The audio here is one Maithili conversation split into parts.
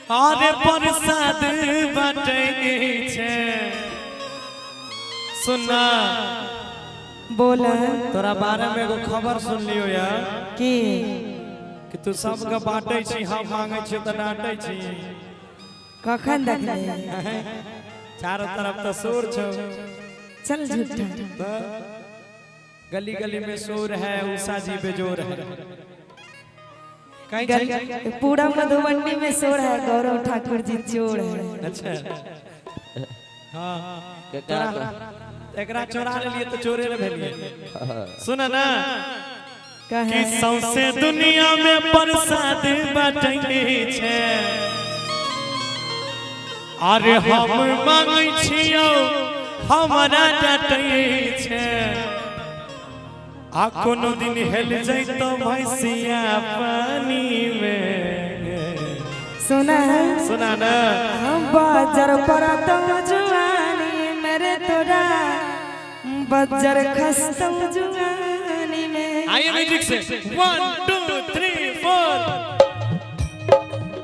अरे प्रसाद बाटै छै। सुनना। बोला। तोरा बारे में एगो खबर सुन लियो यार। की? कि तू सबके बांटै छी, हम मांगै छी तऽ डांटै छी। कखन देखले? चारों तरफ तऽ शोर छौ। चल झूठा। तऽ गली गली में शोर है, उषा जी बेजोर है। कहीं छै? पूरा मधुबनी में शोर है, गौरव ठाकुर जी चोर है। अच्छा हाँ, तोरा एकरा चोरा लेलिए तऽ चोरे ने भेलिए। सुन ना। कहे। कि सौंसे दुनिया में प्रसाद बाटै छै, अरे हम मांगै छियौ हमरा डांटै छै। आ कोनो दिन हेल जैतौ भैंसिया पानी में। सुना। सुना ना। हम बाजर परतौ जुआनी मेरे तोरा, बजर खसतौ जुआनी में। आइए म्यूजिक से 1 2 3 4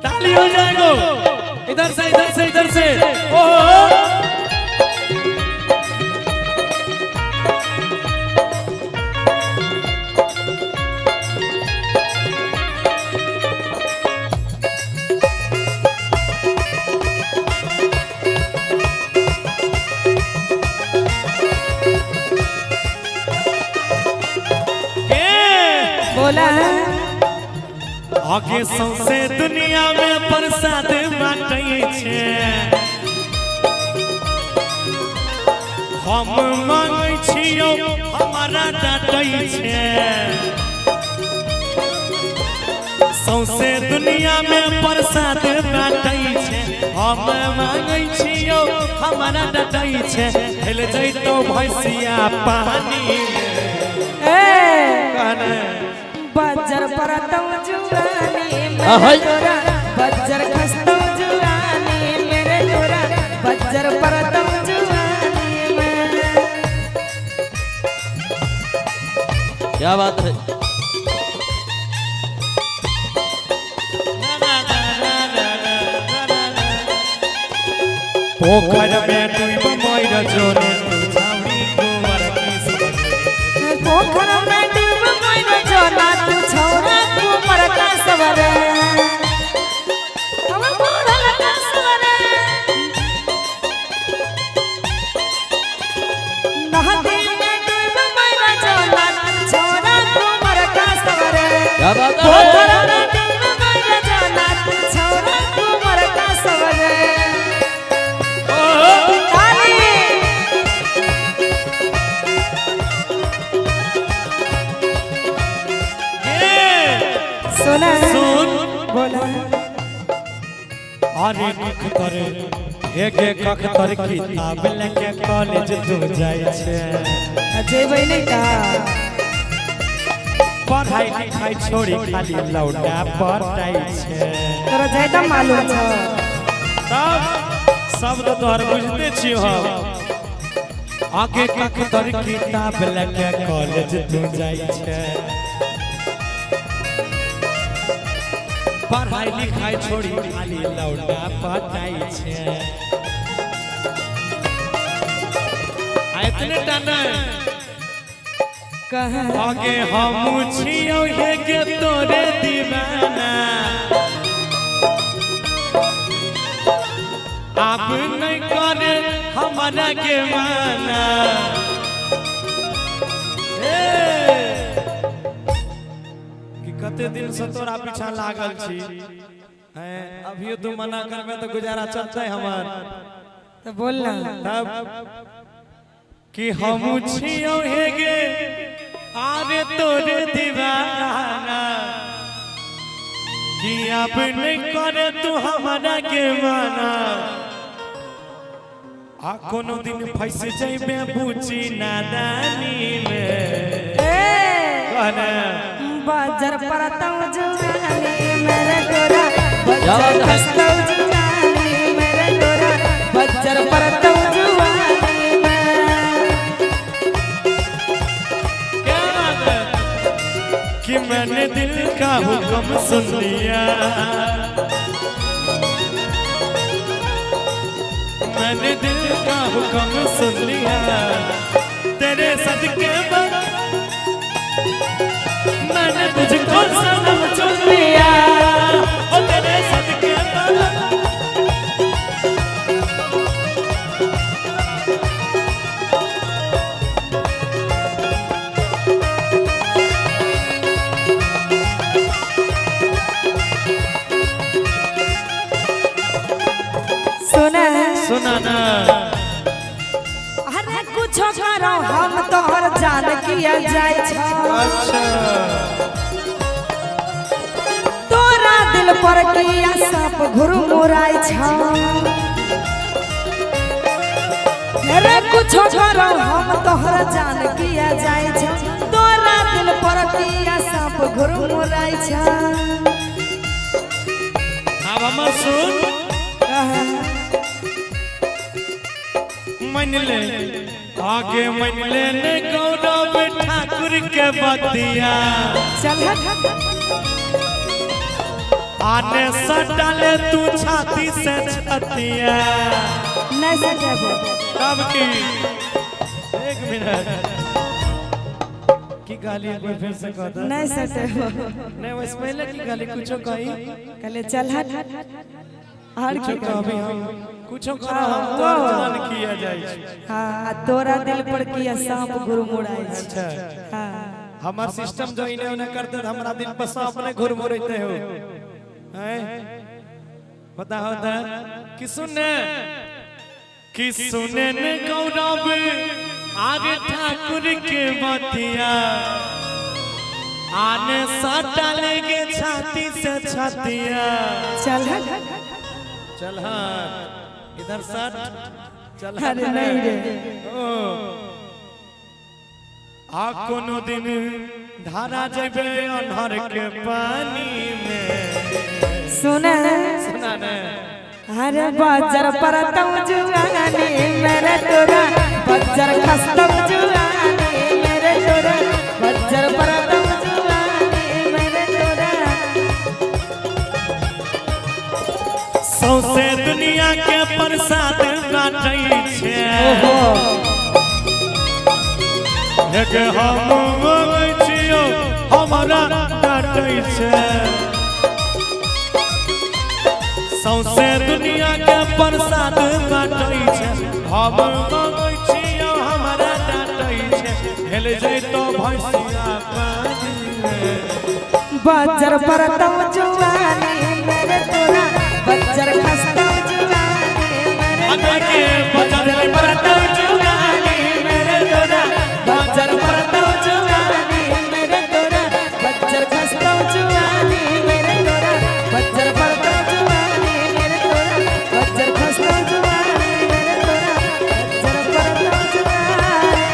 ताली हो जाएगो। इधर से इधर से इधर से। ओहो के बोला। आगे सौंसे दुनिया में प्रसाद बाटै छै, हम मांगै छियौ हमरा डांटै छै। सौंसे दुनिया में प्रसाद बाटै छै, हम मांगै छियौ हमरा डांटै छै। हेल जैतौ भैंसिया पानी में। ए कहने। बजर परतौ जुआनी मेरे तोरा, बजर खसतौ जुआनी मेरे तोरा, बजर परतौ जुआनी में। क्या बात है। पोखर में डूब मर जोने तू छावनी कुंवर की सुन। पोखर में डूब मर जोना तू छौरा कुमर का सवरे, हम बुढ़ल का सवरे। नदी में डूब मर जोना तू छौरा कुमर का सवरे, क्या बात है। पोखर में डूब मर जोना तू छौरा कुमर का सवरे। ताली। सुना। सुन। बोला। अरे कख तर हे गे कख तर किताब लेके कॉलेज तू जाइ छै। जेबै नहि का? पढ़ाई लिखाई छोड़ी खाली लौटा पटाई छै। तोरा जायदा मालूम छौ। तब सब तो तोहर बुझते छियो हम। आगे कख तर किताब लेके कॉलेज तू जाइ छै, पढ़ाई लिखाई छोड़ी खाली लौटा पटाई छै। आ इतने टा नहि, कहे। आगे हम छियौ हे गे तोरे दीवाना, आब नहीं करे हमरा के माना। ए, कि कते दिन से तोरा पीछा लागल छी हैं, अभियो तू मना करबे तो गुजारा चलते हमर। तो बोल ना। तब कि हम छियौ हे गे आरे तोरे दीवाना, कि अब नहीं करे तू हमरा के माना। आ कोनो दिन फंस जइबे बूची नादानी में। ए कहने। बजर परतौ जुआनी मेरे तोरा, बजर खसतौ जुआनी मेरे तोरा, बजर परतौ जुआनी में। क्या बात है कि मैंने दिल का हुक्म सुन लिया। तुझको सनम चुन लिया, ओ तेरे सदके बाबा। सुना सुना ना। अरे कुछो करो हम तोहर जान किया जाय छो। अच्छा। तोरा दिल पर किया सांप घुरमुराय छो। अरे कुछो करो हम तोहर जान किया जाय छो। तोरा दिल पर किया सांप घुरमुराय छो। अब हमर सुन। मन ले आगे मन ले ने गौरव ठाकुर के बतिया। चल आने सटाले तू छाती से छतिया। नहीं सकेबो। तब की एक मिनट की गाली एक बार फिर से कह दे। नहीं सकेबो। नहीं वैसे पहले की गाली कुछो कही। कहले चल हट और कुछो की कहबी हम कुछो करो हम तो जान किया जाय छै। हाँ तोरा दिल पर किया सांप घुरमुराय छो। अच्छा। हाँ हमार सिस्टम जो इन्हें उन्हें करते हमरा दिल पर सांप ने घुरमुराते हो हैं पता होता कि सुने कि सुने ने गौरव आगे ठाकुर के बतिया। आने सटा लेगे छाती से छातिया। चल हट। चल हट इधर सट चल हट। अरे नहीं रे। ओ आ कोनो दिन धारा जेबे अन्हर के पानी में। सुना सुना ने। अरे बजर पर तू जुआनी मेरे तोरा बजर खस्तम जुआनी मेरे तोरा बजर पर तू जुआनी मेरे तोरा। सौसे दुनिया के प्रसाद बाटै छै। ओहो एक हम मंगै छियौ हमरा डाटै छै। सौसे दुनिया के प्रसाद बाटै छै। हम मंगै छियौ हमरा डाटै छै। हेल जैतो भैंसिया पानी में। बजर पर तू जुआनी मेरे तोरा बजर खस्तम जुआनी मेरे अरे के बजर पर तू जुआनी मेरे तोरा बजर पर तू जुआनी मेरे तोरा बजर खस्तम जुआनी मेरे तोरा बजर पर तू जुआनी मेरे तोरा बजर खस्तम जुआनी मेरे तोरा बजर पर तू जुआनी।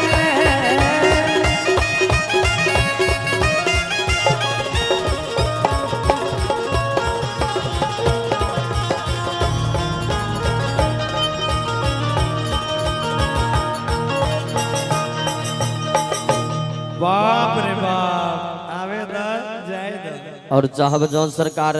बाप रे बाप आवे द जाए द। और चाहब जौन सरकार